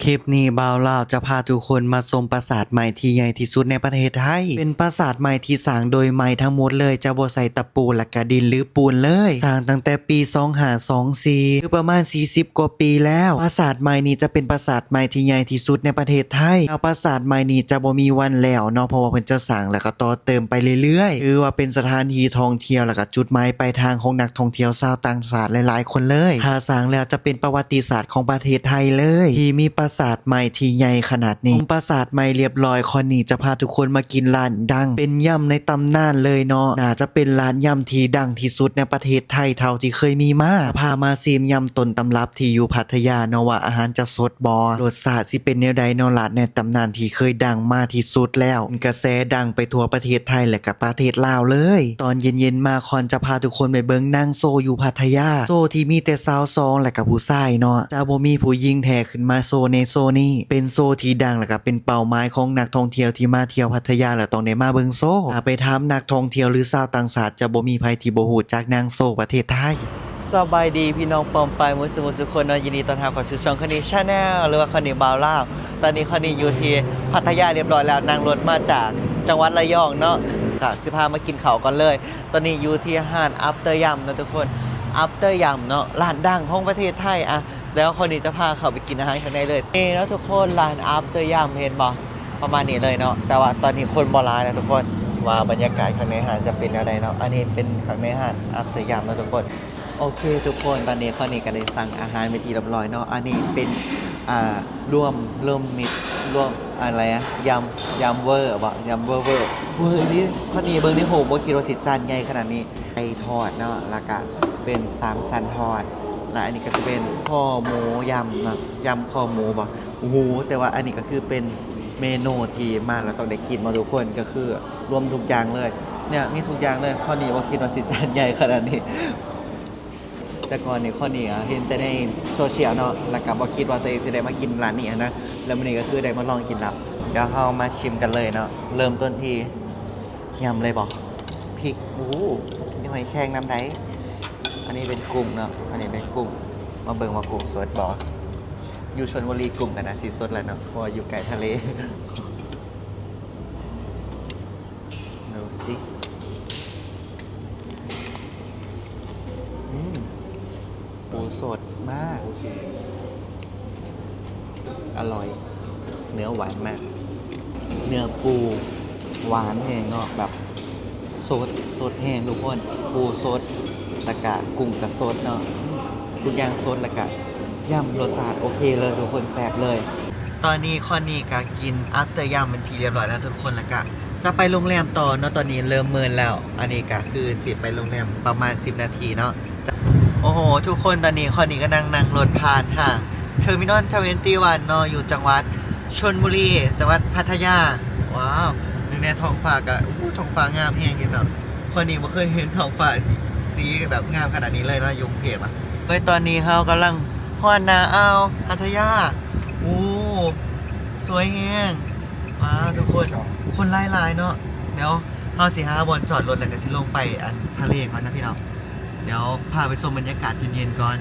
ຄລິບນີ້ບ່າວລາວຈະພາທຸກຄົນມາຊົມປາສາດໄມ້ທີ່ໃຫຍ່ທີ່ສຸດໃນປະເທດໄທ. ເປັນປາສາດໄມ້ທີ່ສ້າງໂດຍໄມ້ທັງໝົດເລີຍ, ຈະບໍ່ໃຊ້ຕະປູ ແລະກະດິນ ຫຼື ປູນເລີຍ. ສ້າງຕັ້ງແຕ່ປີສອງຫ້າສອງສີ່ ຫຼື ປະມານສີ່ສິບກວ່າປີແລ້ວ. ປາສາດໄມ້ນີ້ຈະເປັນປາສາດໄມ້ທີ່ໃຫຍ່ທີ່ສຸດໃນປະເທດໄທ. ແລ້ວປາສາດໄມ້ນີ້ຈະບໍ່ມີວັນແລ້ວເນາະ, ເພາະວ່າເພິ່ນຈະສ້າງ ແລະກະຕໍ່ ເຕີມໄປເລື້ອຍໆ ຖືວ່າເປັນສະຖານທີ່ທ່ອງທ່ຽວ ແລະກະຈຸດໝາຍປາຍທາງຂອງນັກທ່ອງທ່ຽວຊາວຕ່າງຊາດຫຼາຍໆຄົນເລີຍ. ຖ້າສ້າງແລ້ວຈະເປັນປະຫວັດຕິສາດຂອງປະເທດໄທເລີຍ ທີ່ມີປາສາດໄມ້ທີ່ໃຫຍ່ຂະໜາດນີ້. ຊົມປາສາດໄມ້ລຽບລ້ອຍ, ຄອນນີ້ຈະພາທຸກຄົນມາກິນຮ້ານດັງ ເປັນຍຳໃນຕຳນານເລີຍເນາະ. ໜ້າຈະເປັນຮ້ານຍຳທີ່ດັງທີ່ສຸດໃນປະເທດໄທເທົ່າທີ່ເຄີຍມີມາ. ຈະພາມາຊີມຍຳຕົ້ນຕຳລັບທີ່ຢູ່ພັດທະຍາເນາະ ວ່າອາຫານຈະສົດບໍ່, ລົດຊາດຊິເປັນແນວໃດເນາະ. ຮ້ານໃນຕຳນານທີ່ເຄີຍດັງມາທີ່ສຸດແລ້ວ, ເປັນກະແສດັງໄປທົ່ວປະເທດໄທ ແລະກະປະເທດລາວເລີຍ. ຕອນເຢັນໆມາ ຄອນຈະພາທຸກຄົນໄປເບິ່ງນາງໂຊຢູ່ພັດທະຍາ. ໂຊທີ່ມີແຕ່ສາວສອງ ແລະກະຜູ້ຊາຍເນາະ, ຈະບໍ່ມີຜູ້ຍິງແທ້ຂຶ້ນມາໂຊໃນໂຊນີ້. ເປັນໂຊທີ່ດັງ ແລະກະເປັນເປົ້າໝາຍຂອງນັກທ່ອງທ່ຽວທີ່ມາທ່ຽວພັດທະຍາ ແລະຕ້ອງໄດ້ມາເບິ່ງໂຊ. ຖ້າໄປຖາມນັກທ່ອງທ່ຽວ ຫຼື ຊາວຕ່າງຊາດ ຈະບໍ່ມີໃຜທີ່ບໍ່ຮູ້ຈັກນາງໂຊປະເທດໄທ. ສະບາຍດີພີ່ນ້ອງປ້ອງປາຍໝູ່ສູ່ໝູ່ສູ່ຄົນເນາະ, ຍິນດີຕ້ອນຮັບເຂົ້າສູ່ຊ່ອງຄອນນີ Channel ຫຼືວ່າຄອນນີບ່າວລາວ. ຕອນນີ້ຄອນນີຢູ່ທີ່ພັດທະຍາລຽບລ້ອຍແລ້ວ, ນັ່ງລົດມາຈາກຈັງຫວັດລະຍອງເນາະ, ກະຊິພາມາກິນເຂົ້າກ່ອນເລີຍ. ຕອນນີ້ຢູ່ທີ່ຮ້ານອັບເຕີຍຳເນາະທຸກຄົນ, ອັບເຕີຍຳເນາະ, ຮ້ານດັງຂອງປະເທດໄທ. ອະ ແລ້ວຄອນນີຈະພາເຂົ້າໄປກິນອາຫານຂ້າງໃນເລີຍ. ນີ້ເນາະທຸກຄົນ, ຮ້ານອັບເຕີຍຳ ເຫັນບໍ່? ປະມານນີ້ເລີຍເນາະ, ແຕ່ວ່າຕອນນີ້ຄົນບໍ່ຫຼາຍນະທຸກຄົນ. ວ່າບັນຍາກາດຂ້າງໃນຮ້ານຈະເປັນແນວໃດເນາະ. ອັນນີ້ເປັນຂ້າງໃນຮ້ານອັບເຕີຍຳເນາະທຸກຄົນ. ໂອເຄທຸກຄົນ, ຕອນນີ້ຄອນນີກະໄດ້ສັ່ງອາຫານເປັນທີ່ລຽບລ້ອຍເນາະ. ອັນນີ້ເປັນ ອ່າ ລວມ ລວມມິດ ລວມອະໄລ ຍຳ ຍຳເວີບໍ ຍຳເວີ ເວີ ເວີນີ້. ຄອນນີເບິ່ງໃນຮູບບໍ່ຄິດວ່າຊິຈານໃຫຍ່ຂະໜາດນີ້. ໄກ່ທອດເນາະ, ແລ້ວກະເປັນສາມຊັ້ນທອດ, ແລ້ວອັນນີ້ກະຈະເປັນຄໍໝູຍຳເນາະ, ຍຳຄໍໝູບໍ. ໂອ້ໂຫ ແຕ່ວ່າອັນນີ້ກະຄືເປັນເມນູທີ່ມາແລ້ວຕ້ອງໄດ້ກິນເນາະທຸກຄົນ, ກະຄືລວມທຸກຢ່າງເລີຍ. ເນີ້ຍ ມີທຸກຢ່າງເລີຍ. ຄອນນີບໍ່ຄິດວ່າຊິຈານໃຫຍ່ຂະໜາດນີ້. ແຕ່ກ່ອນນີ້ ຄອນນີເຫັນແຕ່ໃນໂຊຊຽວເນາະ, ແລ້ວກະບໍ່ຄິດວ່າຕົວເອງຊິໄດ້ມາກິນຮ້ານນີ້ຫັ້ນນະ, ແລ້ວມື້ນີ້ກະຄືໄດ້ມາລອງກິນແລ້ວ. ດຽວເຮົາມາຊິມກັນເລີຍເນາະ. ເລີ່ມຕົ້ນທີ່ຍຳເລີຍບໍ? ພິກ ໂອ້ໂຫ ມີຫອຍແຄງນຳໃດ໋. ອັນນີ້ເປັນກຸ້ງເນາະ, ອັນນີ້ເປັນກຸ້ງ. ມາເບິ່ງວ່າກຸ້ງສົດບໍ່. ຢູ່ຊົນບຸລີກຸ້ງກະໜ້າຊິສົດແລ້ວເນາະ, ເພາະວ່າຢູ່ໃກ້ທະເລ. ດູຊິ ອືມ ປູສົດມາກ. ໂອເຄ ອະລ່ອຍ, ເນື້ອຫວານມາກ. ເນື້ອປູຫວານແຮງເນາະ, ແບບສົດ ສົດແຮງທຸກຄົນ. ປູສົດ ແລ້ວກະກຸ້ງກະສົດເນາະ, ທຸກຢ່າງສົດ ແລ້ວກະ ຍຳລົດຊາດໂອເຄເລີຍທຸກຄົນ, ແຊບເລີຍ. ຕອນນີ້ຄອນນີກະກິນອັບເຕີຍຳເປັນທີ່ລຽບລ້ອຍແລ້ວທຸກຄົນ, ແລ້ວກະຈະໄປໂຮງແຮມຕໍ່ເນາະ. ຕອນນີ້ເລີ່ມເມີນແລ້ວ, ອັນນີ້ກະຄືຊິໄປໂຮງແຮມປະມານສິບນາທີເນາະ. ໂອ້ໂຫ ທຸກຄົນ, ຕອນນີ້ຄອນນີກຳລັງນັ່ງລົດຜ່ານຫາເທີມິນອນທະເວັນຕີວັນເນາະ, ຢູ່ຈັງຫວັດຊົນບຸລີ ຈັງຫວັດພັດທະຍາ. ວ້າວ ເບິ່ງແນ່ ທ້ອງຟ້າກະ ໂອ້ ທ້ອງຟ້າງາມແຮງເນາະ. ຂ້ອຍນີ້ບໍ່ເຄີຍເຫັນທ້ອງຟ້າສີແບບງາມຂະໜາດນີ້ເລີຍເນາະ ຢູ່ກຸງເທບອະ. ເຮີ້ຍ ຕອນນີ້ເຮົາກຳລັງຮອດໜ້າອ່າວພັດທະຍາ. ໂອ້ ສວຍແຮງ. ວ້າວ ທຸກຄົນ ຄົນຫຼາຍໆເນາະ. ດຽວເຮົາຊິຫາບ່ອນຈອດລົດ ແລ້ວກະຊິລົງໄປອັນທະເລກ່ອນນະພີ່ນ້ອງ. ດຽວພາໄປຊົມບັນຍາກາດເຢັນໆກ່ອນ.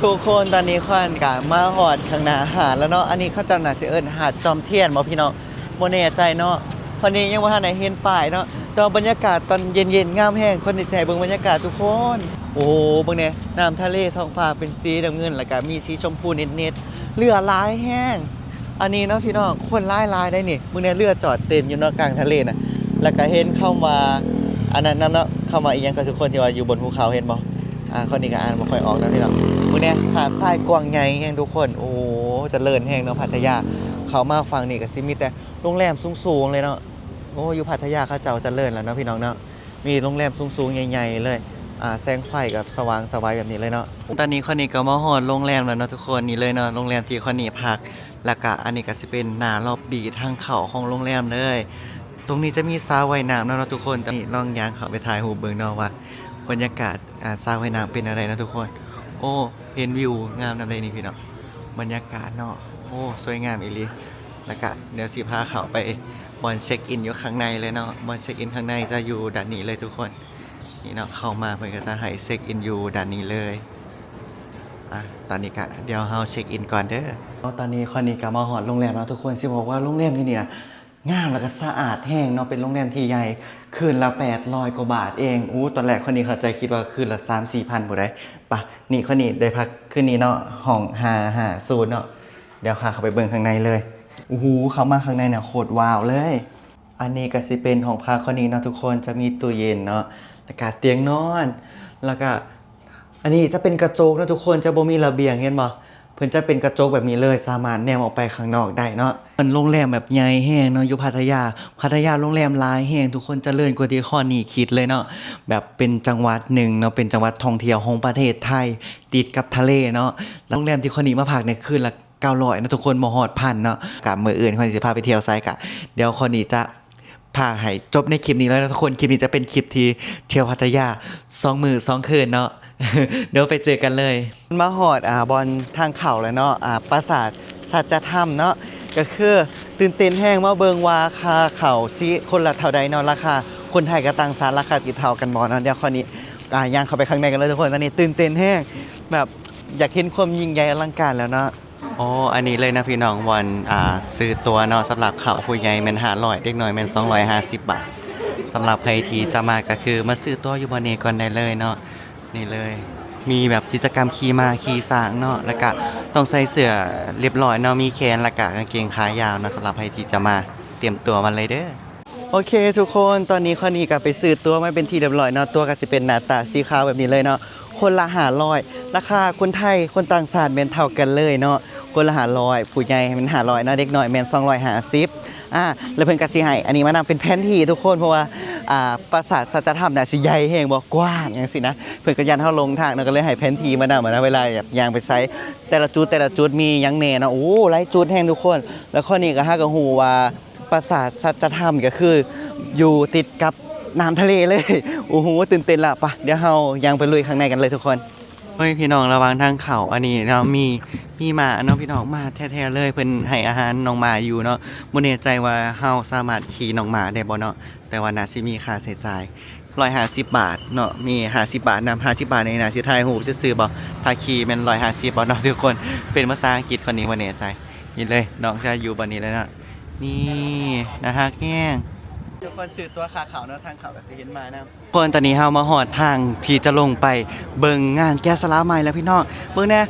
ທຸກຄົນ ຕອນນີ້ຂ້ອຍກະມາຮອດຂ້າງໜ້າຫາດແລ້ວເນາະ. ອັນນີ້ເຂົາເຈົ້າໜ້າຊິເອີ້ນຫາດຈອມທຽນບໍ່ພີ່ນ້ອງ? ບໍ່ແນ່ໃຈເນາະ, ຂ້ອຍນີ້ຍັງບໍ່ທັນໄດ້ເຫັນປ້າຍເນາະ. ແຕ່ວ່າບັນຍາກາດຕອນເຢັນໆງາມແຮງ. ຂ້ອຍນີ້ຊິໃຫ້ເບິ່ງບັນຍາກາດທຸກຄົນ. ໂອ້ໂຫ ເບິ່ງແດ່ ນ້ຳທະເລ ທ້ອງຟ້າເປັນສີນ້ຳເງິນ ແລ້ວກະມີສີຊົມພູນິດໆ. ເຮືອຫຼາຍແຮງ ອັນນີ້ເນາະພີ່ນ້ອງ, ຄົນຫຼາຍໆໄດ໋ນີ້. ເບິ່ງແດ່ ເຮືອຈອດເຕັມຢູ່ເນາະ ກາງທະເລນະ. ແລ້ວກະເຫັນຄຳວ່າ ອັນນັ້ນນຳເນາະ, ຄຳວ່າອີ່ຫຍັງກໍ ທຸກຄົນ ທີ່ວ່າຢູ່ບົນພູເຂົາ ເຫັນບໍ່? ອ່າ ຂ້ອຍນີ້ກໍອ່ານບໍ່ຄ່ອຍອອກນະພີ່ນ້ອງ. ເບິ່ງແດ່ ຫາດຊາຍກວ້າງໃຫຍ່ແຮງທຸກຄົນ. ໂອ້ໂຫ ຈະເລີນແຮງເນາະ ພັດທະຍາ. ເຂົ້າມາຝັ່ງນີ້ກໍຊິມີແຕ່ໂຮງແຮມສູງໆເລີຍເນາະ. ໂອ້ ຢູ່ພັດທະຍາເຂົາເຈົ້າຈະເລີນແລ້ວເນາະ ພີ່ນ້ອງເນາະ. ມີໂຮງແຮມສູງໆໃຫຍ່ໆເລີຍ, ອ່າ ແສງໄຟກໍສະຫວ່າງສະໄຫວແບບນີ້ເລີຍເນາະ. ຕອນນີ້ຂ້ອຍນີ້ກໍມາຮອດໂຮງແຮມແລ້ວເນາະທຸກຄົນ. ນີ້ເລີຍເນາະ ໂຮງແຮມທີ່ຂ້ອຍນີ້ພັກ. ແລ້ວກະອັນນີ້ກະຊິເປັນໜ້າລອບບີ້ທາງເຂົ້າຂອງໂຮງແຮມເລີຍ. ຕົງນີ້ຈະມີສະວ່າຍນ້ຳນຳເນາະທຸກຄົນ. ນີ້ລອງຍ່າງເຂົ້າໄປຖ່າຍຮູບເບິ່ງເນາະ ວ່າບັນຍາກາດ ອ່າ ສະວ່າຍນ້ຳເປັນແນວໃດເນາະທຸກຄົນ. ໂອ້ ເຫັນວິວງາມນຳໃດນີ້ພີ່ນ້ອງ, ບັນຍາກາດເນາະ. ໂອ້ ສວຍງາມອີ່ຫຼີ. ແລ້ວກະດຽວຊິພາເຂົ້າໄປບ່ອນເຊັກອິນຢູ່ຂ້າງໃນເລີຍເນາະ. ບ່ອນເຊັກອິນຂ້າງໃນຈະຢູ່ດ້ານນີ້ເລີຍທຸກຄົນ. ນີ້ເນາະ ເຂົ້າມາເພິ່ນກໍຈະໃຫ້ເຊັກອິນຢູ່ດ້ານນີ້ເລີຍ. ອ່ະ ຕອນນີ້ກະດຽວເຮົາເຊັກອິນກ່ອນເດີ. ຕອນນີ້ຂ້ອຍນີ້ກະມາຮອດໂຮງແຮມແລ້ວທຸກຄົນ. ຊິບອກວ່າໂຮງແຮມຢູ່ນີ້ນະ ງາມ ແລ້ວກະສະອາດແຮງເນາະ, ເປັນໂຮງແຮມທີ່ໃຫຍ່ ຄືນລະແປດຮ້ອຍກວ່າບາດເອງ. ອູ້ ຕອນແລກຂ້ອຍນີ້ເຂົ້າໃຈ ຄິດວ່າຄືນລະສາມສີ່ພັນພຸ້ນໃດ໋. ປະ ນີ້ຂ້ອຍນີ້ໄດ້ພັກຄືນນີ້ເນາະ, ຫ້ອງຫ້າຫ້າສູນເນາະ. ດຽວພາເຂົ້າໄປເບິ່ງຂ້າງໃນເລີຍ. ໂອ້ໂຫ ເຂົ້າມາຂ້າງໃນນະ ໂຄດວ້າວເລີຍ. ອັນນີ້ກະຊິເປັນຫ້ອງພັກຂ້ອຍນີ້ເນາະທຸກຄົນ, ຈະມີຕູ້ເຢັນເນາະ ແລ້ວກະຕຽງນອນ ແລ້ວກະ ອັນນີ້ຈະເປັນກະຈົກເນາະທຸກຄົນ, ຈະບໍ່ມີລະບຽງ ເຫັນບໍ່? ເພິ່ນຈະເປັນກະຈົກແບບນີ້ເລີຍ, ສາມາດແນມອອກໄປຂ້າງນອກໄດ້ເນາະ. ເປັນໂຮງແຮມແບບໃຫຍ່ແຮງເນາະ ຢູ່ພັດທະຍາ. ພັດທະຍາໂຮງແຮມຫຼາຍແຮງທຸກຄົນ, ຈະເລີນກວ່າທີ່ຂ້ອຍນີ້ຄິດເລີຍເນາະ. ແບບເປັນຈັງຫວັດໜຶ່ງເນາະ, ເປັນຈັງຫວັດທ່ອງທ່ຽວຂອງປະເທດໄທ ຕິດກັບທະເລເນາະ. ແລ້ວໂຮງແຮມທີ່ຂ້ອຍນີ້ມາພັກນີ້ ຄືນລະເກົ້າຮ້ອຍເນາະທຸກຄົນ, ບໍ່ຮອດພັນເນາະ. ກະມື້ອື່ນຂ້ອຍຊິພາໄປທ່ຽວໃສ ກະດຽວຂ້ອຍນີ້ຈະ ພາໃຫ້ຈົບໃນຄລິບນີ້ເລີຍເນາະທຸກຄົນ. ຄລິບນີ້ຈະເປັນຄລິບທີ່ທ່ຽວພັດທະຍາສອງມື້ສອງຄືນເນາະ. ດຽວໄປເຈີກັນເລີຍ. ມາຮອດ ອ່າ ບ່ອນທາງເຂົ້າແລ້ວເນາະ, ອ່າ ປາສາດສັດຈະທຳເນາະ. ກະຄືຕື່ນເຕັ້ນແຮງ, ມາເບິ່ງວ່າຄ່າເຂົ້າຊິຄົນລະເທົ່າໃດເນາະ, ລາຄາຄົນໄທກັບຕ່າງຊາດລາຄາຊິເທົ່າກັນບໍ່ເນາະ. ດຽວຂ້ອຍນີ້ ອ່າ ຍ່າງເຂົ້າໄປຂ້າງໃນກັນເລີຍທຸກຄົນ. ຕອນນີ້ຕື່ນເຕັ້ນແຮງ, ແບບຢາກເຫັນຄວາມຍິ່ງໃຫຍ່ອະລັງການແລ້ວເນາະ. ອໍ ອັນນີ້ເລີຍນະພີ່ນ້ອງ, ບ່ອນ ອ່າ ຊື້ຕົ໋ວເນາະ. ສຳລັບເຂົ້າຜູ້ໃຫຍ່ແມ່ນຫ້າຮ້ອຍ, ເດັກນ້ອຍແມ່ນສອງຮ້ອຍຫ້າສິບບາດ. ສຳລັບໃຜທີ່ຈະມາກະຄືມາຊື້ຕົ໋ວຢູ່ບ່ອນນີ້ກ່ອນໄດ້ເລີຍເນາະ. ນີ້ເລີຍ ມີແບບກິດຈະກຳຂີ່ມ້າຂີ່ຊ້າງເນາະ, ແລ້ວກະຕ້ອງໃສ່ເສື້ອລຽບຮ້ອຍເນາະ, ມີແຂນ ແລ້ວກະກາງເກງຂາຍາວເນາະ. ສຳລັບໃຜທີ່ຈະມາ ຕຽມຕົວມາເລີຍເດີ. ໂອເຄທຸກຄົນ, ຕອນນີ້ຂ້ອຍນີ້ກະໄປຊື້ຕົ໋ວມາເປັນທີ່ລຽບຮ້ອຍເນາະ. ຕົ໋ວກະຊິເປັນໜ້າຕາສີຂາວແບບນີ້ເລີຍເນາະ. ຄົນລະຫ້າຮ້ອຍ, ລາຄາຄົນໄທຄົນຕ່າງຊາດແມ່ນເທົ່າກັນເລີຍເນາະ. ຄົນລະຫ້າຮ້ອຍ, ຜູ້ໃຫຍ່ແມ່ນຫ້າຮ້ອຍເນາະ, ເດັກນ້ອຍແມ່ນສອງຮ້ອຍຫ້າສິບ. ອ່າ ແລ້ວເພິ່ນກະຊິໃຫ້ອັນນີ້ມານຳ ເປັນແຜນທີ່ທຸກຄົນ, ເພາະວ່າ ອ່າ ປາສາດສັດຈະທຳນະຊິໃຫຍ່ແຮງ ບໍ່ ກວ້າງຈັ່ງຊີ້ນະ. ເພິ່ນກະຢ້ານເຮົາຫຼົງທາງເນາະ, ກະເລີຍໃຫ້ແຜນທີ່ມານຳນະ ເວລາຢາກຍ່າງໄປໃສ. ແຕ່ລະຈຸດ ແຕ່ລະຈຸດມີຫຍັງແດ່ເນາະ. ໂອ້ ຫຼາຍຈຸດແຮງທຸກຄົນ. ແລ້ວຂໍ້ນີ້ກະ ເຮົາກະຮູ້ວ່າ ປາສາດສັດຈະທຳກະຄືຢູ່ຕິດກັບນ້ຳທະເລເລີຍ. ໂອ້ໂຫ ຕື່ນເຕັ້ນລະ. ປະ ດຽວເຮົາຍ່າງໄປລຸຍຂ້າງໃນກັນເລີຍທຸກຄົນ. ເຮີ້ຍ ພີ່ນ້ອງ ລະຫວ່າງທາງເຂົ້າອັນນີ້ເນາະ ມີ ມີໝາເນາະພີ່ນ້ອງ, ໝາແທ້ໆເລີຍ. ເພິ່ນໃຫ້ອາຫານນ້ອງໝາຢູ່ເນາະ. ບໍ່ແນ່ໃຈວ່າເຮົາສາມາດຂີ່ນ້ອງໝາໄດ້ບໍ່ເນາະ, ແຕ່ວ່າໜ້າຊິມີຄ່າໃຊ້ຈ່າຍ ຮ້ອຍຫ້າສິບບາດເນາະ, ມີຫ້າສິບບາດນຳ. ຫ້າສິບບາດນີ້ໜ້າຊິຖ່າຍຮູບຊື່ໆບໍ່? ຖ້າຂີ່ແມ່ນຮ້ອຍຫ້າສິບບໍ່ເນາະທຸກຄົນ? ເປັນພາສາອັງກິດ ຂ້ອຍນີ້ບໍ່ແນ່ໃຈ. ນີ້ເລີຍ ນ້ອງຈະຢູ່ບ່ອນນີ້ເລີຍເນາະ. ນີ້ ໜ້າຮັກແຮງ. ທຸກຄົນຊື້ຕົ໋ວຄ່າເຂົ້າເນາະ, ທາງເຂົ້າກະຊິເຫັນໝານຳ. ຄົນ ຕອນນີ້ເຮົາມາຮອດທາງທີ່ຈະລົງໄປເບິ່ງງານແກະສະຫຼັກໄມ້ແລ້ວພີ່ນ້ອງ. ເບິ່ງແດ່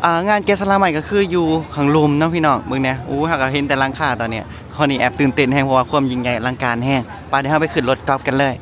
ອ່າ ງານແກະສະຫຼັກໄມ້ກະຄືຢູ່ຂ້າງລຸ່ມເນາະພີ່ນ້ອງ. ເບິ່ງແດ່ ໂອ້ ເຮົາກະເຫັນແຕ່ຫຼັງຄາຕອນນີ້. ຂ້ອຍນີ້ແອບຕື່ນເຕັ້ນແຮງ ເພາະວ່າຄວາມຍິ່ງໃຫຍ່ອະລັງການແຮງ. ປະ ດຽວເຮົາໄປຂຶ້ນລົດກອບກັນເລີຍ.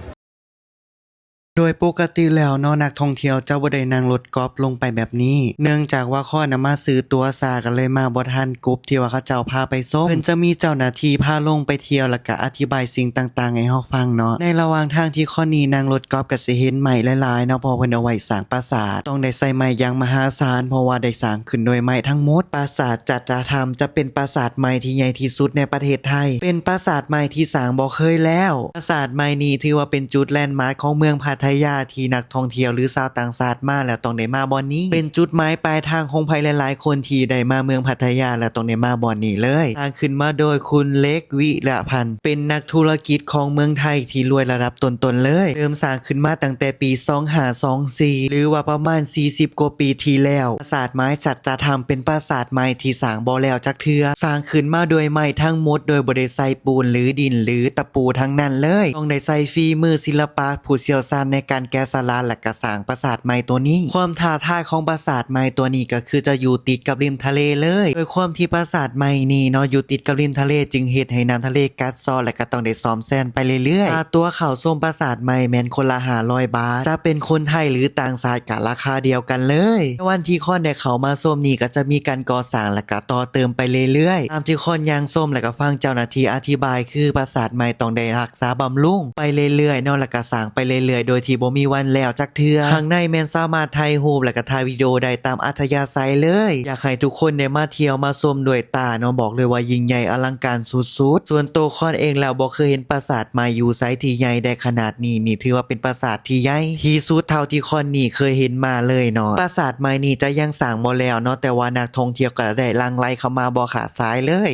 ໂດຍປົກກະຕິແລ້ວເນາະ ນັກທ່ອງທ່ຽວຈະບໍ່ໄດ້ນັ່ງລົດກອບລົງໄປແບບນີ້ ເນື່ອງຈາກວ່າຂ້ອຍນະມາຊື້ຕົ໋ວຊ້າ ກະເລີຍມາບໍ່ທັນກຸ່ມທີ່ວ່າເຂົາເຈົ້າພາໄປຊົມ. ເພິ່ນຈະມີເຈົ້າໜ້າທີ່ພາລົງໄປທ່ຽວ ແລ້ວກະອະທິບາຍສິ່ງຕ່າງໆໃຫ້ເຮົາຟັງເນາະ. ໃນລະຫວ່າງທາງທີ່ຂ້ອຍນີ້ນັ່ງລົດກອບ ກະຊິເຫັນໄມ້ຫຼາຍໆເນາະ, ເພາະເພິ່ນເອົາໄວ້ສ້າງປາສາດ. ຕ້ອງໄດ້ໃຊ້ໄມ້ຢ່າງມະຫາສານ ເພາະວ່າໄດ້ສ້າງຂຶ້ນໂດຍໄມ້ທັງໝົດ. ປາສາດຈັດຕະທຳຈະເປັນປາສາດໄມ້ທີ່ໃຫຍ່ທີ່ສຸດໃນປະເທດໄທ, ເປັນປາສາດໄມ້ທີ່ສ້າງບໍ່ເຄີຍແລ້ວ. ປາສາດໄມ້ນີ້ຖືວ່າເປັນຈຸດແລນມາກຂອງເມືອງພັດທະຍາ ທີ່ນັກທ່ອງທ່ຽວ ຫຼື ຊາວຕ່າງຊາດມາແລ້ວຕ້ອງໄດ້ມາບ່ອນນີ້, ເປັນຈຸດໝາຍປາຍທາງຂອງໃຜຫຼາຍໆຄົນທີ່ໄດ້ມາເມືອງພັດທະຍາແລ້ວຕ້ອງໄດ້ມາບ່ອນນີ້ເລີຍ. ສ້າງຂຶ້ນມາໂດຍຄຸນ ເລັກ ວິລະພັນ ເປັນນັກທຸລະກິດຂອງເມືອງໄທທີ່ລວຍລະດັບຕົ້ນໆເລີຍ. ເລີ່ມສ້າງຂຶ້ນມາຕັ້ງແຕ່ປີສອງຫ້າສອງສີ່ ຫຼືວ່າປະມານສີ່ສິບກວ່າປີທີ່ແລ້ວ. ປາສາດໄມ້ສັດຈະທຳເປັນປາສາດໄມ້ທີ່ສ້າງບໍ່ແລ້ວຈັກເທື່ອ, ສ້າງຂຶ້ນມາດ້ວຍໄມ້ທັງໝົດ ໂດຍບໍ່ໄດ້ໃສ່ປູນ ຫຼື ດິນ ຫຼື ຕະປູທັງນັ້ນເລີຍ. ຕ້ອງໄດ້ໃຊ້ຝີມືສິລະປະ ຜູ້ຊ່ຽວຊານໃນການແກະສະຫຼັກ ແລະກະສ້າງປາສາດໄມ້ໂຕນີ້. ຄວາມທ້າທາຍຂອງປາສາດໄມ້ໂຕນີ້ກະຄືຈະຢູ່ຕິດກັບລິມທະເລເລີຍ. ດ້ວຍຄວາມທີ່ປາສາດໄມ້ນີ້ເນາະ ຢູ່ຕິດກັບລິມທະເລ ຈຶ່ງເຮັດໃຫ້ນ້ຳທະເລກັດເຊາະ ແລະກະຕ້ອງໄດ້ສ້ອມແຊມໄປເລື້ອຍໆ. ຄ່າຕົ໋ວເຂົ້າຊົມປາສາດໄມ້ແມ່ນຄົນລະຫ້າຮ້ອຍບາດ, ຈະເປັນຄົນໄທ ຫຼື ຕ່າງຊາດກະລາຄາດຽວກັນເລີຍ. ໃນວັນທີ່ຂ້ອຍໄດ້ເຂົ້າມາຊົມນີ້ກະຈະມີການກໍ່ສ້າງ ແລະກະຕໍ່ເຕີມໄປເລື້ອຍໆ. ຕາມທີ່ຂ້ອຍຍ່າງຊົມ ແລະກະຟັງເຈົ້າໜ້າທີ່ອະທິບາຍ ຄືປາສາດໄມ້ຕ້ອງໄດ້ຮັກ ສາບຳລຸງໄປເລື້ອຍໆເນາະ ແລ້ວກະສ້າງໄປເລື້ອຍໆ ໂດຍທີ່ບໍ່ມີວັນແລ້ວຈັກເທື່ອ. ຂ້າງໃນແມ່ນສາມາດຖ່າຍຮູບ ແລ້ວກະຖ່າຍວິດີໂອໄດ້ຕາມອັດທະຍາໄສເລີຍ. ຢາກໃຫ້ທຸກຄົນໄດ້ມາທ່ຽວມາຊົມດ້ວຍຕາເນາະ, ບອກເລີຍວ່າຍິ່ງໃຫຍ່ອະລັງການສຸດໆ. ສ່ວນໂຕຂ້ອຍເອງແລ້ວບໍ່ເຄີຍເຫັນປາສາດໄມ້ຢູ່ໃສທີ່ໃຫຍ່ໄດ້ຂະໜາດນີ້, ນີ້ຖືວ່າເປັນປາສາດທີ່ໃຫຍ່ທີ່ສຸດເທົ່າທີ່ຂ້ອຍນີ້ເຄີຍເຫັນມາເລີຍເນາະ. ປາສາດໄມ້ນີ້ຈະຍັງສ້າງບໍ່ແລ້ວເນາະ, ແຕ່ວ່ານັກທ່ອງທ່ຽວກະໄດ້ຫຼັ່ງໄຫຼເຂົ້າມາບໍ່ຂາດສາຍເລີຍ.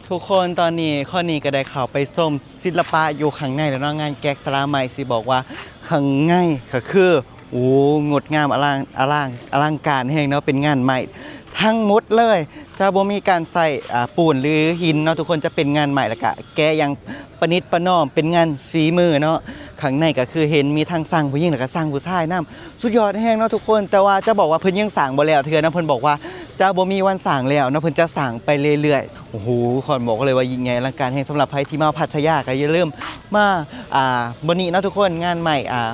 ທຸກຄົນ ຕອນນີ້ຂ້ອຍນີ້ກະໄດ້ເຂົ້າໄປຊົມ ສິລະປະຢູ່ຂ້າງໃນແລ້ວເນາະ, ງານແກະສະຫຼັກໄມ້ ຊິບອກວ່າຂ້າງໃນກະຄື ໂອ້ ງົດງາມອະລາງ ອະລາງ ອະລັງການແຮງເນາະ ເປັນງານໄມ້ທັງໝົດເລີຍ ຈະບໍ່ມີການໃຊ້ ອ່າ ປູນ ຫຼື ຫີນເນາະທຸກຄົນ ຈະເປັນງານໄມ້ ແລ້ວກະແກະຢ່າງປະນິດປະນອມ ເປັນງານຝີມືເນາະ. ຂ້າງໃນກໍຄືເຫັນມີທັງຊ່າງຜູ້ຍິງ ແລ້ວກະຊ່າງຜູ້ຊາຍນຳ ສຸດຍອດແຮງເນາະທຸກຄົນ. ແຕ່ວ່າຈະບອກວ່າເພິ່ນຍັງສ້າງບໍ່ແລ້ວເທື່ອນະ ເພິ່ນບອກວ່າຈະບໍ່ມີວັນສ້າງແລ້ວເນາະ ເພິ່ນຈະສ້າງໄປເລື້ອຍໆ. ໂອ້ໂຫ ຂໍບອກເລີຍວ່າຍິ່ງໃຫຍ່ອະລັງການແຮງ. ສຳລັບໃຜທີ່ມາພັດທະຍາກໍຢ່າລືມມາ ອ່າ ບ່ອນນີ້ເນາະທຸກຄົນ ງານໄມ້ ອ່າ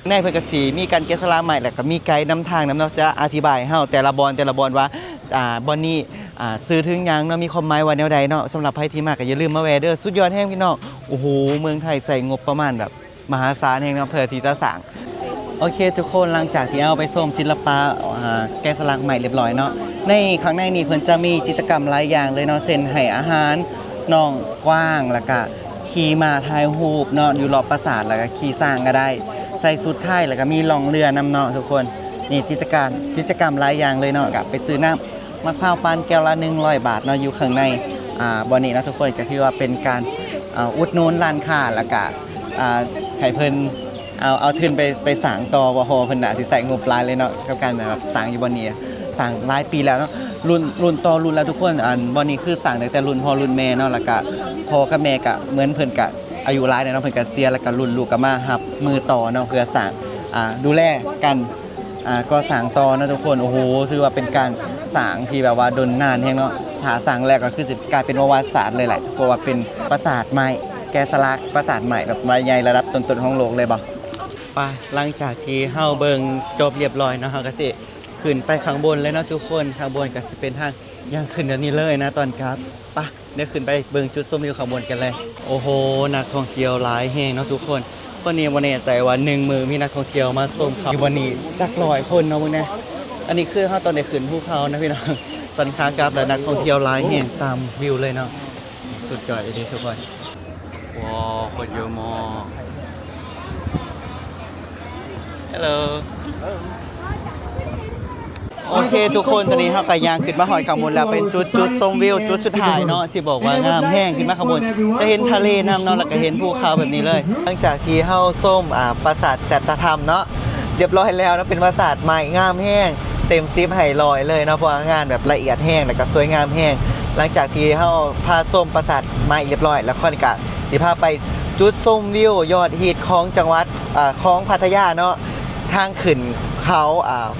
ໃນເພິ່ນກໍຊິມີການແກະສະຫຼັກໄມ້ ແລ້ວກໍມີໄກນຳທາງນຳເນາະ ຈະອະທິບາຍໃຫ້ເຮົາແຕ່ລະບ່ອນ ແຕ່ລະບ່ອນວ່າ ອ່າ ບ່ອນນີ້ ອ່າ ຊື່ເຖິງຫຍັງເນາະ ມີຄວາມໝາຍວ່າແນວໃດເນາະ. ສຳລັບໃຜທີ່ມາກໍຢ່າລືມມາແວ່ເດີ ສຸດຍອດແຮງພີ່ນ້ອງ. ໂອ້ໂຫ ເມືອງໄທໃຊ້ງົບປະມານແບບມະຫາສານແຮງເນາະ ເພື່ອທີ່ຈະສ້າງ. ໂອເຄທຸກຄົນ ຫຼັງຈາກທີ່ເຮົາໄປຊົມສິລະປະ ອ່າ ແກະສະຫຼັກໄມ້ລຽບລ້ອຍເນາະ ໃນຂ້າງໃນນີ້ເພິ່ນຈະມີກິດຈະກຳຫຼາຍຢ່າງເລີຍເນາະ ເຊັ່ນໃຫ້ອາຫານນ້ອງກວາງ ແລ້ວກະຂີ່ມ້າຖ່າຍຮູບເນາະ ຢູ່ລອບປາສາດ ແລ້ວກະຂີ່ຊ້າງກໍໄດ້ ໃສ່ຊຸດໄທ ແລ້ວກະມີລ່ອງເຮືອນຳເນາະທຸກຄົນ. ນີ້ກິດຈະການ ກິດຈະກຳຫຼາຍຢ່າງເລີຍເນາະ ກະໄປຊື້ນ້ຳ ໝາກພ້າວປັ່ນແກ້ວລະໜຶ່ງຮ້ອຍບາດເນາະ ຢູ່ຂ້າງໃນ ອ່າ ບ່ອນນີ້ເນາະທຸກຄົນ ກໍຖືວ່າເປັນການ ອ່າ ອຸດໜູນຮ້ານຄ້າ ແລ້ວກະ ອ່າ ໃຫ້ເພິ່ນເອົາ ເອົາທຶນໄປ ໄປສ້າງຕໍ່ ເພາະວ່າເພິ່ນໜ້າຊິໃຊ້ງົບຫຼາຍເລີຍເນາະ ກັບການແບບສ້າງຢູ່ບ່ອນນີ້ ສ້າງຫຼາຍປີແລ້ວເນາະ ລຸ້ນ ລຸ້ນຕໍ່ລຸ້ນແລ້ວທຸກຄົນ. ອັນ ບ່ອນນີ້ຄືສ້າງຕັ້ງແຕ່ລຸ້ນພໍ່ລຸ້ນແມ່ເນາະ ແລ້ວກະພໍ່ກັບແມ່ກະເໝືອນເພິ່ນກະອາຍຸຫຼາຍແລ້ວເນາະ ເພິ່ນກະເສຍ ແລ້ວກະລຸ້ນລູກກະມາຮັບມືຕໍ່ເນາະ ເພື່ອສ້າງ ອ່າ ດູແລກັນ ອ່າ ກໍ່ສ້າງຕໍ່ເນາະທຸກຄົນ. ໂອ້ໂຫ ຖືວ່າເປັນການສ້າງທີ່ແບບວ່າດົນນານແຮງເນາະ ຖ້າສ້າງແລ້ວກໍຄືຊິກາຍເປັນປະຫວັດສາດເລີຍແຫຼະ ເພາະວ່າເປັນປາສາດໄມ້ ແກະສະຫຼັກປາສາດໄມ້ແບບວ່າໃຫຍ່ລະດັບຕົ້ນໆຂອງໂລກເລີຍບໍ. ໄປ ຫຼັງຈາກທີ່ເຮົາເບິ່ງຈົບລຽບລ້ອຍເນາະ ເຮົາກໍຊິຂຶ້ນໄປຂ້າງບົນເລີຍເນາະທຸກຄົນ. ຂ້າງບົນກໍຊິເປັນທາງຍ່າງຂຶ້ນແບບນີ້ເລີຍນະຕອນກັບ. ໄປ ດຽວຂຶ້ນໄປເບິ່ງຈຸດຊົມວິວຂ້າງບົນກັນເລີຍ. ໂອ້ໂຫ ນັກທ່ອງທ່ຽວຫຼາຍແຮງເນາະທຸກຄົນ. ຄົນນີ້ບໍ່ແນ່ໃຈວ່າໜຶ່ງມື້ມີນັກທ່ອງທ່ຽວມາຊົມເຂົາຢູ່ບ່ອນນີ້ຈັກຮ້ອຍຄົນເນາະ ເບິ່ງແດ່. ອັນນີ້ຄືເຮົາຕ້ອງໄດ້ຂຶ້ນພູເຂົານະພີ່ນ້ອງ. ຕອນຂາກັບແລ້ວນັກທ່ອງທ່ຽວຫຼາຍແຮງຕາມວິວເລີຍເນາະ. ສຸດຍອດອີ່ຫຼີທຸກຄົນ. ວ້າວ ຄົນເຍາະມາກ. Hello. ໂອເຄທຸກຄົນ ຕອນນີ້ເຮົາກໍຍ່າງຂຶ້ນມາຮອດຂ້າງບົນແລ້ວ ເປັນຈຸດ ຈຸດຊົມວິວຈຸດສຸດທ້າຍເນາະ ຊິບອກວ່າງາມແຮງ. ຂຶ້ນມາຂ້າງບົນຈະເຫັນທະເລນຳເນາະ ແລ້ວກໍເຫັນພູເຂົາແບບນີ້ເລີຍ. ຫຼັງຈາກທີ່ເຮົາຊົມ ອ່າ ປາສາດຈັດຕະທຳເນາະລຽບລ້ອຍແລ້ວເນາະ ເປັນປາສາດໄມ້ງາມແຮງ ເຕັມສິບໃຫ້ຮ້ອຍເລີຍເນາະ ເພາະວ່າງານແບບລະອຽດແຮງ ແລ້ວກໍສວຍງາມແຮງ. ຫຼັງຈາກທີ່ເຮົາພາຊົມປາສາດໄມ້ລຽບລ້ອຍແລ້ວ ຂ້ອຍກໍຊິພາໄປຈຸດຊົມວິວຍອດຮິດຂອງຈັງຫວັດ ອ່າ ຂອງພັດທະຍາເນາະ ທາງຂຶ້ນເຂົາ ອ່າ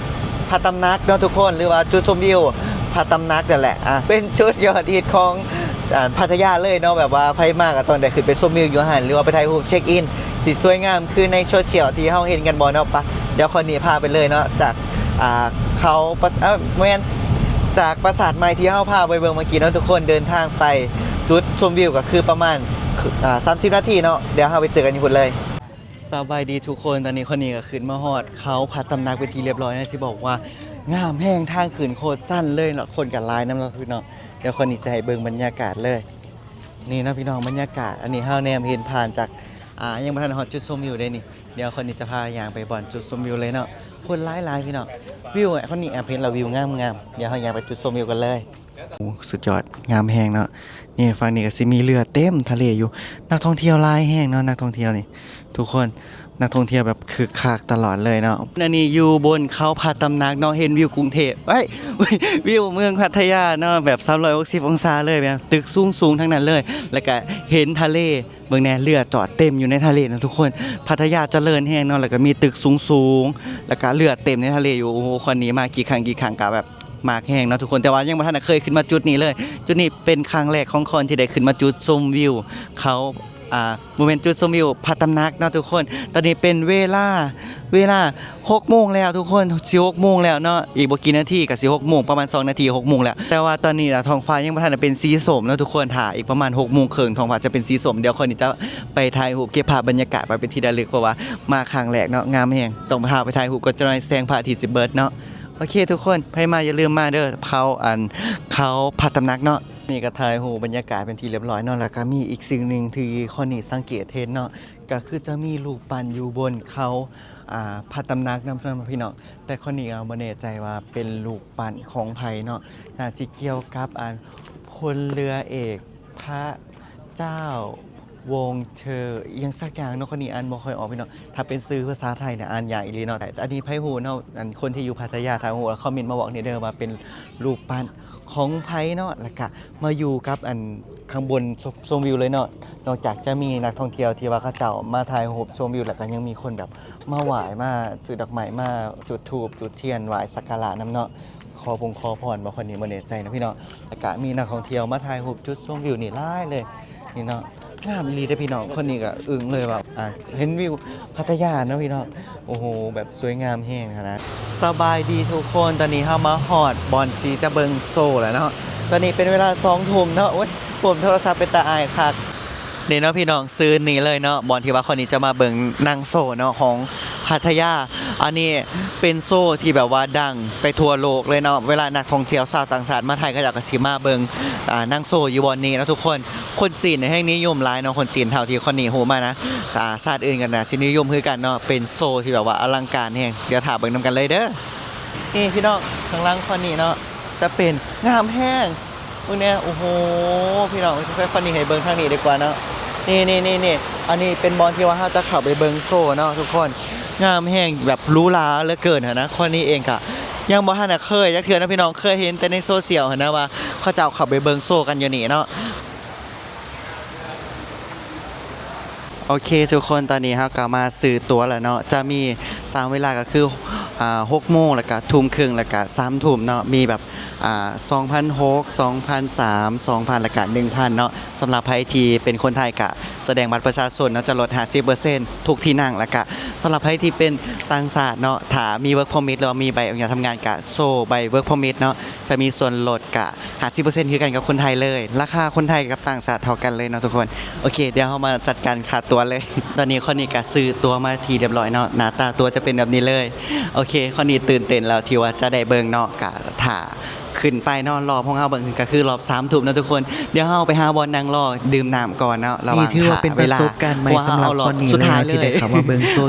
ພະຕຳໜັກເນາະທຸກຄົນ ຫຼືວ່າຈຸດຊົມວິວພະຕຳໜັກນັ້ນແຫຼະ ອ່າ ເປັນຈຸດຍອດຮິດຂອງ ອ່າ ພັດທະຍາເລີຍເນາະ. ແບບວ່າໃຜມາກໍຕ້ອງໄດ້ຂຶ້ນໄປຊົມວິວຢູ່ຫັ້ນ ຫຼືວ່າໄປຖ່າຍຮູບເຊັກອິນ ຊິສວຍງາມຄືໃນໂຊຊຽວທີ່ເຮົາເຫັນກັນບໍ່ເນາະ. ປະ ດຽວຂ້ອຍນີ້ພາໄປເລີຍເນາະ ຈາກ ອ່າ ເຂົາປະ ເອີ ບໍ່ແມ່ນ ຈາກປາສາດໄມ້ທີ່ເຮົາພາໄປເບິ່ງເມື່ອກີ້ເນາະທຸກຄົນ ເດີນທາງໄປຈຸດຊົມວິວກໍຄືປະມານ ອ່າ ສາມສິບນາທີເນາະ. ດຽວເຮົາໄປເຈີກັນຢູ່ພຸ້ນເລີຍ. ສະບາຍດີທຸກຄົນ ຕອນນີ້ຂ້ອຍນີ້ກໍຂຶ້ນມາຮອດເຂົາພະຕຳໜັກເປັນທີ່ລຽບລ້ອຍນະ ຊິບອກວ່າງາມແຮງ ທາງຂຶ້ນໂຄດຊັນເລີຍເນາະ ຄົນກໍຫຼາຍນຳເນາະພີ່ນ້ອງ. ດຽວຂ້ອຍນີ້ຈະໃຫ້ເບິ່ງບັນຍາກາດເລີຍ ນີ້ເນາະພີ່ນ້ອງ ບັນຍາກາດ ອັນນີ້ເຮົາແນມເຫັນຜ່ານຈາກ ອ່າ ຍັງບໍ່ທັນຮອດຈຸດຊົມວິວເດ້ນີ້. ດຽວຂ້ອຍນີ້ຈະພາຍ່າງໄປບ່ອນຈຸດຊົມວິວເລີຍເນາະ ຄົນຫຼາຍໆພີ່ນ້ອງ. ວິວ ຂ້ອຍນີ້ແອບເຫັນແລ້ວ ວິວງາມໆ. ດຽວເຮົາຍ່າງໄປຈຸດຊົມວິວກັນເລີຍ. ໂອ້ ສຸດຍອດ ງາມແຮງເນາະ. ນີ້ ຝັ່ງນີ້ກໍຊິມີເຮືອເຕັມທະເລຢູ່ ນັກທ່ອງທ່ຽວຫຼາຍແຮງເນາະ ນັກທ່ອງທ່ຽວນີ້ທຸກຄົນ ນັກທ່ອງທ່ຽວແບບຄຶກຄັກຕະຫຼອດເລີຍເນາະ. ອັນນີ້ຢູ່ບົນເຂົາພະຕຳໜັກເນາະ ເຫັນວິວກຸງເທບ ເອີຍ ວິວເມືອງພັດທະຍາເນາະ ແບບສາມຮ້ອຍຫົກສິບອົງສາເລີຍ ແບບຕຶກສູງໆທັງນັ້ນເລີຍ ແລ້ວກະເຫັນທະເລ. ເບິ່ງແດ່ ເຮືອຈອດເຕັມຢູ່ໃນທະເລເນາະທຸກຄົນ. ພັດທະຍາຈະເລີນແຮງເນາະ ແລ້ວກໍມີຕຶກສູງໆ ແລ້ວກໍເຮືອເຕັມໃນທະເລຢູ່. ໂອ້ໂຫ ຂ້ອຍນີ້ມາກີ່ຄັ້ງກີ່ຄັ້ງກໍແບບມັກແຮງເນາະທຸກຄົນ ແຕ່ວ່າຍັງບໍ່ທັນໄດ້ເຄີຍຂຶ້ນມາຈຸດນີ້ເລີຍ. ຈຸດນີ້ເປັນຄັ້ງແລກຂອງຂ້ອຍທີ່ໄດ້ຂຶ້ນມາຈຸດຊົມວິວເຂົາ ອ່າ ບໍ່ແມ່ນຈຸດຊົມວິວພະຕຳໜັກເນາະທຸກຄົນ. ຕອນນີ້ເປັນເວລາ ເວລາຫົກໂມງແລ້ວທຸກຄົນ ຊິຫົກໂມງແລ້ວເນາະ ອີກບໍ່ກີ່ນາທີກໍຊິຫົກໂມງ ປະມານສອງນາທີຫົກໂມງແລ້ວ. ແຕ່ວ່າຕອນນີ້ນະ ທ້ອງຟ້າຍັງບໍ່ທັນໄດ້ເປັນສີສົ້ມເນາະທຸກຄົນ ຖ້າອີກປະມານຫົກໂມງເຄິ່ງ ທ້ອງຟ້າຈະເປັນສີສົ້ມ. ດຽວຂ້ອຍນີ້ຈະໄປຖ່າຍຮູບເກັບພາບບັນຍາກາດໄວ້ເປັນທີ່ລະລຶກ ເພາະວ່າມາຄັ້ງແລກເນາະ ງາມແຮງ ຕ້ອງພາໄປຖ່າຍຮູບກ່ອນ ຈັກໜ່ອຍແສງພະອາທິດຊິເບີດເນາະ. ໂອເຄທຸກຄົນ ໃຜມາຢ່າລືມມາເດີ ເຂົາ ອັນ ເຂົາພະຕຳໜັກເນາະ. ນີ້ກໍຖ່າຍຮູບບັນຍາກາດເປັນທີ່ລຽບລ້ອຍເນາະ ແລ້ວກໍມີອີກສິ່ງໜຶ່ງທີ່ຂ້ອຍນີ້ສັງເກດເຫັນເນາະ ກໍຄືຈະມີຮູບປັ້ນຢູ່ບົນເຂົາ ອ່າ ພະຕຳໜັກນຳ ນຳພີ່ນ້ອງ. ແຕ່ຂ້ອຍນີ້ກໍບໍ່ແນ່ໃຈວ່າເປັນຮູບປັ້ນຂອງໃຜເນາະ ໜ້າຊິກ່ຽວກັບ ອັນ ພົນເຮືອເອກພະເຈົ້າ ວອງເທີ ອີ່ຫຍັງສັກຢ່າງເນາະ ຂ້ອຍນີ້ອ່ານບໍ່ຄ່ອຍອອກພີ່ນ້ອງ. ຖ້າເປັນຊື່ພາສາໄທນະອ່ານຍາກອີ່ຫຼີເນາະ. ແຕ່ອັນນີ້ໃຜຮູ້ເນາະ ອັນຄົນທີ່ຢູ່ພັດທະຍາ ຖ້າຮູ້ລະຄອມເມັນມາບອກແດ່ເດີວ່າເປັນຮູບປັ້ນຂອງໃຜເນາະ. ແລ້ວກະມາຢູ່ກັບອັນຂ້າງບົນ ຊົມ ຊົມວິວເລີຍເນາະ. ນອກຈາກຈະມີນັກທ່ອງທ່ຽວທີ່ວ່າເຂົາເຈົ້າມາຖ່າຍຮູບຊົມວິວ ແລ້ວກະຍັງມີຄົນແບບມາໄຫວ້ ມາຊື້ດອກໄມ້ ມາຈຸດທູບຈຸດທຽນໄຫວ້ສັກກາລະນຳເນາະ. ຂໍພົງຂໍພອນບໍ່ ຂ້ອຍນີ້ບໍ່ແນ່ໃຈນະພີ່ນ້ອງ. ແລ້ວກະມີນັກທ່ອງທ່ຽວມາຖ່າຍຮູບຈຸດຊົມວິວນີ້ຫຼາຍເລີຍ ນີ້ເນາະ. ງາມອີ່ຫຼີເດ້ພີ່ນ້ອງ. ຂ້ອຍນີ້ກະອຶ້ງເລີຍວ່າ ອ່າ ເຫັນວິວພັດທະຍາເນາະພີ່ນ້ອງ. ໂອ້ໂຫ ແບບສວຍງາມແຮງຫັ້ນນະ. ສະບາຍດີທຸກຄົນ ຕອນນີ້ເຮົາມາຮອດບ່ອນທີ່ຈະເບິ່ງໂຊແລ້ວເນາະ. ຕອນນີ້ເປັນເວລາສອງທຸ່ມເນາະ. ໂອ້ຍ ໂກມໂທລະສັບເປັນຕາອາຍຄັກ. ນີ້ເນາະພີ່ນ້ອງ ຊື່ນີ້ເລີຍເນາະ ບ່ອນທີ່ວ່າຂ້ອຍນີ້ຈະມາເບິ່ງນາງໂຊເນາະ ຂອງພັດທະຍາ. ອັນນີ້ເປັນໂຊທີ່ແບບວ່າດັງໄປທົ່ວໂລກເລີຍເນາະ. ເວລານັກທ່ອງທ່ຽວຊາວຕ່າງຊາດມາໄທ ເຂົາເຈົ້າກະຊິມາເບິ່ງ ອ່າ ນາງໂຊຢູ່ບ່ອນນີ້ເນາະທຸກຄົນ. ຄົນຈີນແຮ່ງນິຍົມຫຼາຍເນາະ ຄົນຈີນເທົ່າທີ່ຂ້ອຍນີ້ຮູ້ມານະ. ອ່າ ຊາດອື່ນກະໜ້າຊິນິຍົມຄືກັນເນາະ. ເປັນໂຊທີ່ແບບວ່າອະລັງການແຮງ. ດຽວຖ້າເບິ່ງນຳກັນເລີຍເດີ. ນີ້ພີ່ນ້ອງ ຂ້າງຫຼັງຂ້ອຍນີ້ເນາະ ຈະເປັນ ງາມແຮງ. ເບິ່ງແດ່ ໂອ້ໂຫ ພີ່ນ້ອງ ຂ້ອຍນີ້ໃຫ້ເບິ່ງທາງນີ້ດີກວ່າເນາະ. ນີ້ໆໆໆ ອັນນີ້ເປັນບ່ອນທີ່ວ່າເຮົາຈະເຂົ້າໄປເບິ່ງໂຊເນາະທຸກຄົນ. ງາມແຮງ ແບບຫຼູຫຼາເຫຼືອເກີນຫັ້ນນະ. ຂ້ອຍນີ້ເອງກະຍັງບໍ່ທັນນະເຄີຍຈັກເທື່ອນະພີ່ນ້ອງ ເຄີຍເຫັນແຕ່ໃນໂຊຊຽວຫັ້ນນະວ່າເຂົາເຈົ້າເຂົ້າໄປເບິ່ງໂຊກັນຢູ່ນີ້ເນາະ. ໂອເຄທຸກຄົນ ຕອນນີ້ເຮົາກະມາຊື້ຕົ໋ວແລ້ວເນາະ. ຈະມີສາມເວລາກະຄື ອ່າ ຫົກໂມງ ແລ້ວກະທຸ່ມເຄິ່ງ ແລ້ວກະສາມທຸ່ມເນາະ. ມີແບບ ອ່າ ສອງພັນຫົກ ສອງພັນສາມ ສອງພັນ ແລ້ວກະໜຶ່ງພັນເນາະ. ສຳລັບໃຜທີ່ເປັນຄົນໄທກະສະແດງບັດປະຊາຊົນເນາະ ຈະລົດຫ້າສິບເປີເຊັນທຸກທີ່ນັ່ງ. ແລ້ວກະສຳລັບໃຜທີ່ເປັນຕ່າງຊາດເນາະ ຖ້າມີ work permit ຫຼືວ່າມີໃບອະນຸຍາດທຳງານກະໂຊໃບ work permit ເນາະ ຈະມີສ່ວນລົດກະ ຫ້າສິບເປີເຊັນຄືກັນກັບຄົນໄທເລີຍ. ລາຄາຄົນໄທກັບຕ່າງຊາດເທົ່າກັນເລີຍເນາະທຸກຄົນ. ໂອເຄ ດຽວເຮົາມາຈັດການຄ່າຕົ໋ວເລີຍ. ຕອນນີ້ຂ້ອຍນີ້ກະຊື້ຕົ໋ວມາທີ່ຮຽບຮ້ອຍເນາະ ໜ້າຕາຕົ໋ວຈະເປັນແບບນີ້ເລີຍ. ໂອເຄ ຂ້ອຍນີ້ຕື່ນເຕັ້ນແລ້ວທີ່ວ່າຈະໄດ້ເບິ່ງເນາະ. ກະຖ້າຂຶ້ນໄປເນາະ ຮອບຂອງເຮົາເບິ່ງກະຄືຮອບສາມທຸ່ມເນາະທຸກຄົນ. ດຽວເຮົາໄປຫາບ່ອນນັ່ງລໍດື່ມນ້ຳກ່ອນເນາະ ລະຫວ່າງຖ້າເວລາ ເພາະວ່າເຮົາຮອບສຸດທ້າຍເລີຍ.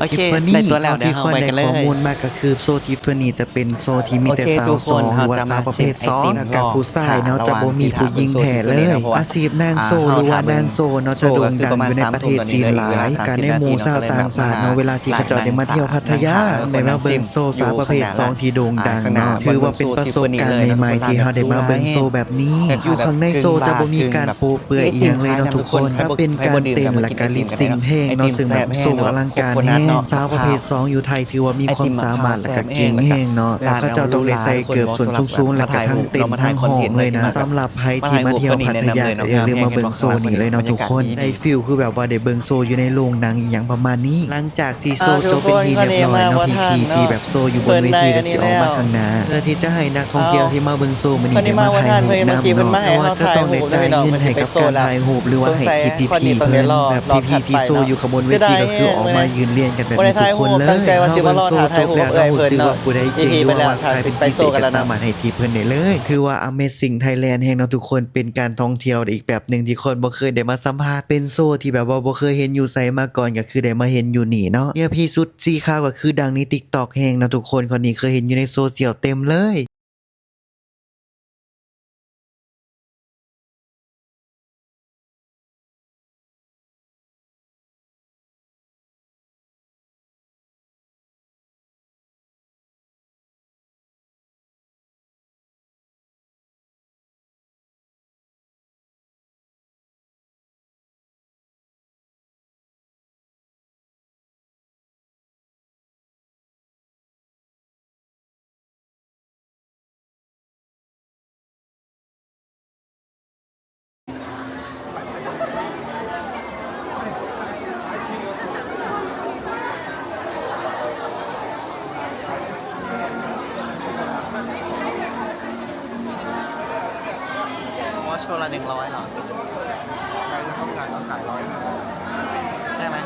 ໂອເຄ ໄດ້ຕົ໋ວແລ້ວ ດຽວເຮົາໄປກັນເລີຍ. ທີ່ຂ້ອຍໄດ້ຂໍ້ມູນມາກະຄືໂຊທີ່ ໂຕນີ້ຈະເປັນໂຊທີ່ມີແຕ່ສາວສອງ ຫຼືວ່າສາວປະເພດສອງ ແລ້ວກະຜູ້ຊາຍເນາະ ຈະບໍ່ມີຜູ້ຍິງແທ້ເລີຍ. ອາຊີບນາງໂຊ ຫຼືວ່ານາງໂຊເນາະ ຈະໂດ່ງດັງຢູ່ໃນປະເທດຈີນຫຼາຍ. ກະໃນໝູ່ຊາວຕ່າງຊາດເນາະ ເວລາທີ່ເຂົາເຈົ້າໄດ້ມາທ່ຽວພັດທະຍາ ໄດ້ມາເບິ່ງໂຊສາວປະເພດສອງທີ່ໂດ່ງດັງເນາະ ຖືວ່າເປັນປະສົບການໃໝ່ໆທີ່ເຮົາໄດ້ມາເບິ່ງໂຊແບບນີ້. ຢູ່ຂ້າງໃນໂຊຈະບໍ່ມີການໂປ້ເປືອຍອີ່ຫຍັງເລີຍເນາະທຸກຄົນ ຈະເປັນການເຕັ້ນ ແລ້ວກະລິບຊິງເພງເນາະ ຊຶ່ງແບບໂຊອະລັງການແຮງ. ສາວປະເພດສອງຢູ່ໄທ ຖືວ່າມີຄວາມສາມາດ ແລ້ວກະເກັ່ງແຮງເນາະ ແລ້ວເຂົາເຈົ້າຕ້ອງໄດ້ໃສ່ເກີບສົ້ນສູງໆ ແລ້ວກະທັງເຕັ້ນທັງຮ້ອງເລີຍນະ. ສຳລັບໃຜທີ່ມາທ່ຽວພັດທະຍາ ກະຢ່າລືມມາເບິ່ງໂຊນີ້ເລີຍເນາະທຸກຄົນ. ໄດ້ຟີລຄືແບບວ່າໄດ້ເບິ່ງໂຊຢູ່ໃນໂລງໜັງອີ່ຫຍັງປະມານນີ້. ຫຼັງຈາກທີ່ໂຊຈົບເປັນທີ່ຮຽບຮ້ອຍເນາະ ພີ່ໆທີ່ແບບໂຊຢູ່ບົນເວທີກະຊິອອກມາຂ້າງໜ້າ ເພື່ອທີ່ຈະໃຫ້ນັກທ່ອງທ່ຽວທີ່ມາເບິ່ງໂຊມື້ນີ້ໄດ້ມາຖ່າຍຮູບນຳເນາະ ແຕ່ວ່າຈະຕ້ອງໄດ້ຈ່າຍເງິນໃຫ້ກັບການຖ່າຍຮູບ ຫຼືວ່າໃຫ້ທິບພີ່ໆເພິ່ນ. ແບບພີ່ໆທີ່ໂຊຢູ່ຂ້າງບົນເວທີກະຄືອອກມາຢືນລຽນກັນແບບນີ້ທຸກຄົນເລີຍ. ເຮົາເບິ່ງໂຊຈົບແລ້ວ ເຮົາຮູ້ສຶກວ່າຜູ້ໃດເກັ່ງ ຫຼືວ່າວ່າກາຍເປັນພິເສດ ກະສາມາດໃຫ້ທິບເພິ່ນໄດ້ເລີຍ. ຖືວ່າ Amazing Thailand ແຮງເນາະທຸກຄົນ ເປັນການທ່ອງທ່ຽວອີກແບບໜຶ່ງທີ່ຂ້ອຍບໍ່ເຄີຍໄດ້ມາສຳຜັດ. ເປັນໂຊທີ່ແບບວ່າບໍ່ເຄີຍເຫັນຢູ່ໃສມາກ່ອນ ກະຄືໄດ້ມາເຫັນຢູ່ນີ້ເນາະ. ເຫື່ອຜີສຸດສີຂາວກະຄືດັງໃນ TikTok ແຮງເນາະທຸກຄົນ ຂ້ອຍນີ້ເຄີຍເຫັນຢູ່ໃນໂຊຊຽວເຕັມເລີຍ. ว่าโชว์ละหนึ่งร้อยเหรอ ได้เท่าไหร่ ต้องขายร้อย ได้ไหม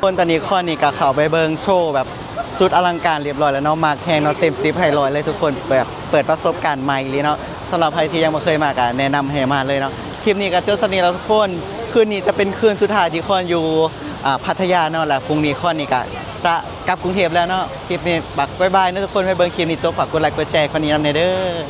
ຄົນຕອນນີ້ ຂ້ອຍນີ້ກະເຂົ້າໄປເບິ່ງໂຊແບບສຸດອະລັງການຮຽບຮ້ອຍແລ້ວເນາະ ມັກແຮງເນາະ ເຕັມສິບໃຫ້ຮ້ອຍເລີຍທຸກຄົນ ແບບເປີດປະສົບການໃໝ່ອີ່ຫຼີເນາະ. ສຳລັບໃຜທີ່ຍັງບໍ່ເຄີຍມາກະແນະນຳໃຫ້ມາເລີຍເນາະ. ຄລິບນີ້ກະຈົບສ່ຳນີ້ແລ້ວທຸກຄົນ ຄືນນີ້ຈະເປັນຄືນສຸດທ້າຍທີ່ຄອນຢູ່ ອ່າ ພັດທະຍາເນາະ ແລະ ພຸ່ງນີ້ຄອນນີ້ກະຈະກັບກຸງເທບແລ້ວເນາະ. ຄລິບນີ້ຝາກບາຍບາຍເນາະທຸກຄົນ ໄປເບິ່ງຄລິບນີ້ຈົບ ຝາກກົດໄລກ໌ ກົດແຊ ຄອນນີ້ນຳແດ່ເດີ້.